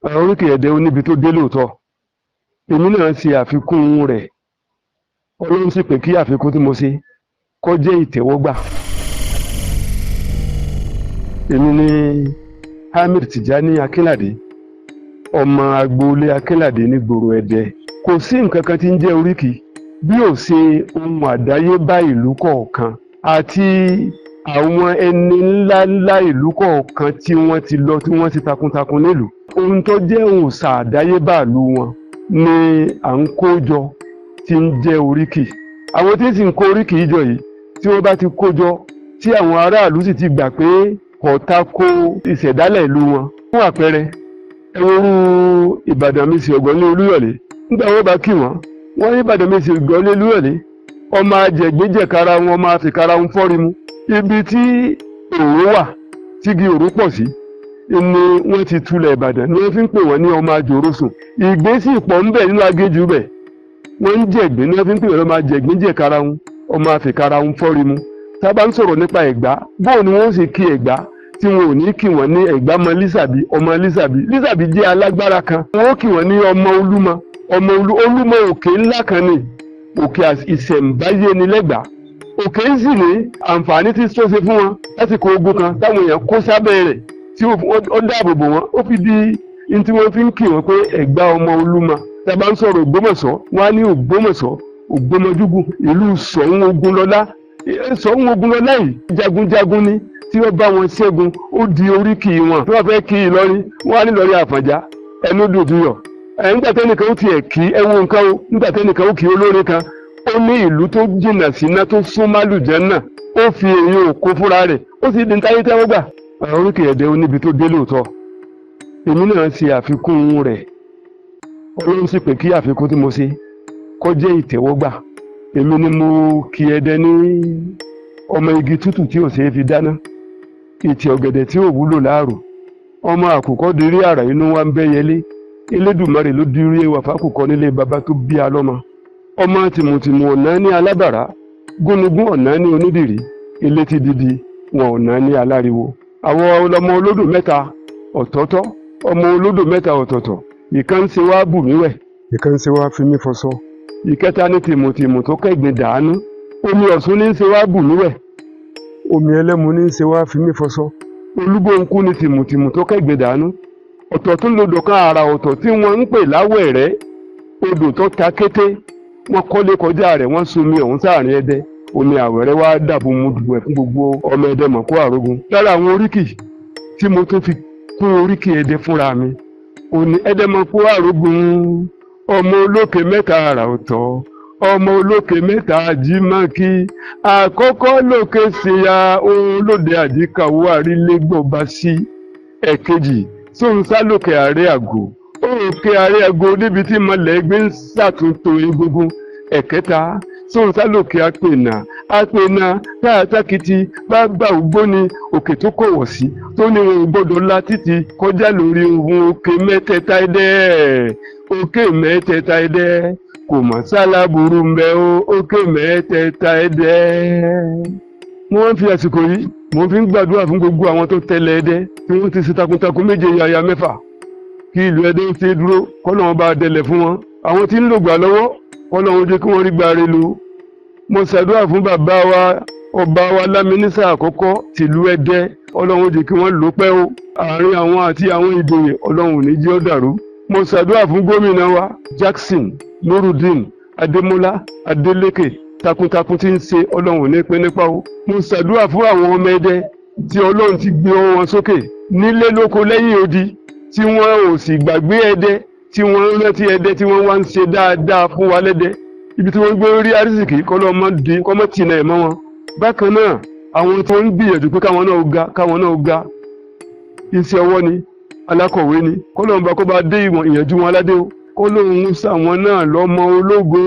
Oríkì Ẹdẹ ó níbi tó dé lóòótọ́. Èmi náà ṣe àfikún rẹ̀. Ọlọ́run sì pé kí àfikún tí mo ṣe kó jẹ́ ìtẹ́wọ́gbà. Èmi ni Hamid Tijani Akínládé, ọmọ agboolé Akínládé nígboro Ẹdẹ. Kò sí nǹkan kan tí ń jẹ́ oríkì bí ò ṣe ohun àdáyébá ìlú kọ̀ọ̀kan àti àwọn ẹni ńláńlá ìlú kọ̀ọ̀kan tí wọ́n ti lọ, tí wọ́n ti takuntakun nílùú. Ohun tó jẹ́ òòṣà àdáyébá ìlú wọn ni à ń kó jọ tí ń jẹ́ oríkì. Àwọn tí ń sì ń kó oríkì yìí jọ yìí, tí wọ́n bá ti kó jọ, tí àwọn aráàlú sì ti gbà pé kò tako ìṣẹ̀dálẹ̀ ìlú wọn. Fún àpẹẹrẹ, ẹ wo irú Ìbàdàn Mèsì Ọ̀gọ́ ní Olúyọ̀lé. Nígbà wọ́n bá kí wọ́n, wọ́n ní Ìbàdàn Mèsì Ọ̀gọ́ ní Olúyọ̀lé, ọmọ ajẹ̀gbẹ́jẹ̀kára wọn, ọmọ àfikàrà ń fọ́rí mu. Ibi tí òró wà, tígi òró pọ̀ sí, ni wọ́n ti tulẹ̀ Ìbàdàn ni wọ́n fi ń pè wọ́n ní ọmọ àjòrò sùn. Ìgbín sì pọ̀ ńbẹ̀ nínú aginjù bẹ̀. Wọ́n ń jẹ̀gbín ni wọ́n fi ń pè wọ́n lọ́mọ ajẹ̀gbẹ́jẹ̀kára wọn, ọmọ àfikàrà ń fọ́rí mu. Tá a bá ń sọ̀rọ̀ nípa Ẹ̀gbá, bóun ni wọ́n sì kí Ẹ̀gbá tí wọn ò ní kí wọ́n ní Ẹ̀gbá mọ Lísàbí, ọmọ Lísàbí. Lísàbí jẹ́ alágbára kan. Wọ́n ó kí wọ́n ní ọmọ Olúmọ, ọmọ Olú Olúmọ. Òkè ńlá kan ni, òkè ìṣẹ̀ǹbáyé ni lẹ́gbàá. Òkè ń sì ní àǹfààní tí tó ṣe fún wọn lásìkò ogun kan táwọn èèyàn kó sábẹ́ rẹ̀ tí ó dáàbò bò wọ́n, ó fi di ní tí wọ́n fi ń kí wọ́n pé Ẹ̀gbá ọmọ Olúmọ. Tá a bá ń sọ̀rọ̀ Ògbómọ̀ṣọ́, wọ́n á ní Ògbómọ̀ṣọ́, Ògbómọjúgù, ìlú Ṣọ̀ún Ogunlọ́lá. Ṣọ̀ún Ogunlọ́lá yìí jagunjagun ni tí wọ́n bá wọn ṣẹ́gun, ó di oríkì wọn. Tí wọ́n fẹ́ kí Ìlọrin, wọ́n á ní Ìlọrin Àfọ̀njá, ẹnu dùn duyọ̀. Ẹ̀ nígbà tẹ́nìkan ó tiẹ̀ kí ẹ wo nǹkan o, nígbà tẹ́nìkan ó kí olórin kan, ó ní ìlú tó jìnnà síná tó sún málùjẹ́ náà, ó fi èyí òkú fúnra rẹ̀, ó sì di ní táyé tẹ́wọ́ gbà. Oríkì Ẹdẹ ó níbi tó dé lóòótọ́. Èmi náà ṣe àfikún rẹ̀. Ọlọ́run sì pé kí àfikún tí mo ṣe kó jẹ́ ìtẹ́wọ́gbà. Èmi ni mo kí Ẹdẹ ní ọmọ igi tútù tí ò ṣeé fi dáná, ìtì ọ̀gẹ̀dẹ̀ tí ò wúlò láàrò, ọmọ àkùkọ dirí àrà inú wa ń bẹ́ yẹlé. Elédùmarè ló dirí ẹwà fákùkọ nílé baba tó bí alọ́mọ. Ọmọ tìmùtìmù ọ̀nà ní alábàrá, gúnugún ọ̀nà ní onídìrí, elétí dídi wọn ọ̀nà ní aláriwo. Àwọn ọlọmọ olódò mẹ́ta ọ̀tọ̀ọ̀tọ̀, ọmọ olódò mẹ́ta ọ̀tọ̀ọ̀tọ̀, ìkan ń ṣe wá bù mí wẹ̀, ìkan ń ṣe wá fi mí fọṣọ, ìkẹta ní tìmùtìmù tó kẹ́gbin dàánú. Omi Ọ̀ṣun ní ń ṣe wá bù mí wẹ̀, omi ẹlẹ́mu ní ń ṣe wá fi mí fọṣọ, Olúbóńkú ní tìmùtìmù tó kẹ́gbin dàánú. Ọ̀tọ̀ tún lodò kan àrà ọ̀tọ̀ tí wọ́n ń pè láwẹ̀rẹ́, odò tó ta kété. Wọ́n kọ́lé kọjá rẹ̀, wọ́n sunmi ọ̀hún sáàrin Ẹdẹ. Omi àwẹ̀rẹ́ wá dàbò mu dùbẹ̀ fún gbogbo ọmọ Ẹdẹ mọ̀ kó àrógun. Lára àwọn oríkì tí mo tún fi kún oríkì Ẹdẹ fúnra mi òní, Ẹdẹ mọ̀ kó àrógun, ọmọ olókè mẹ́ta àrà ọ̀tọ̀, ọmọ olókè mẹ́ta àjímọ́kí, àkọ́kọ́ lókè ṣìyà olóde àjíkàwọ́ àrílégbọ̀ba sí, ẹ̀kejì sóńsá lókè ààrẹ àgò, òkè ààrẹ àgò níbi tí mọ̀lẹ́gbẹ́ ń ṣàtúntò egungun, ẹ̀kẹta sóńsá lókè àpènà, àpènà káàtàkìtì bá ògbóni, òkè tó kọ̀wọ̀ sí tó ní wọn ò gbọ́dọ̀ la títí kọjá lórí ohun. Òkè mẹ́tẹ̀ẹ̀ta Ẹdẹ, òkè mẹ́tẹ̀ẹ̀ta Ẹdẹ, kò mọ̀ sálábùrú ń bẹ o, òkè mẹ́tẹ̀ẹ̀ta Ẹdẹ. Mo wá ń fi àsìkò yìí, mo fi ń gbàdúrà fún gbogbo àwọn tó tẹ̀lé Ẹdẹ, tí wọ́n ti ṣe takuntakun méje yàyà mẹ́fà kí ìlú Ẹdẹ ó ṣe dúró, kọ́lọ́run bá dẹlẹ̀ fún wọn. Àwọn tí ń lògbà lọ́wọ́, kọ́lọ́run jẹ́ kí wọ́n rí gbàre lò. Mo ṣàdúrà fún bàbá wa, ọba wa Lámínísà àkọ́kọ́ tìlú Ẹdẹ, Ọlọ́run jẹ́ kí wọ́n lò pẹ́ o. Àárín àwọn àti àwọn ìjòyè, Ọlọ́run ò ní jẹ́ ó dàrú. Mo ṣàdúrà fún gómìnà wa Jackson Nurudeen Adémọ́lá Adélékè, takuntakun tí ń ṣe, Ọlọ́run ò ní pín nípa o. Mo ṣàdúrà fún àwọn ọmọ Ẹdẹ tí Ọlọ́run ti gbé ọwọ́ wọn sókè nílé lóko lẹ́yìn odi, tí wọ́n ò sì gbàgbé Ẹdẹ, tí wọ́n ń rántí Ẹdẹ, tí wọ́n wá ń ṣe dáadáa fún wa lẹ́dẹ. Ibi tí wọ́n gbé rí àrísìkí, kọ́lọ́ mọ́ di kọ́mọ́ tì náà mọ́ wọn. Bákan náà, àwọn tó ń gbìyànjú pé káwọn náà ga, káwọn náà ga, iṣẹ́ ọwọ́ ni, alákọ̀wé ni, kọ́lọ́run bá kó bá dé ìwọ̀n ìyànjú wọn aládé o, kọ́lọ́run ń sàwọn náà lọ́mọ ológo.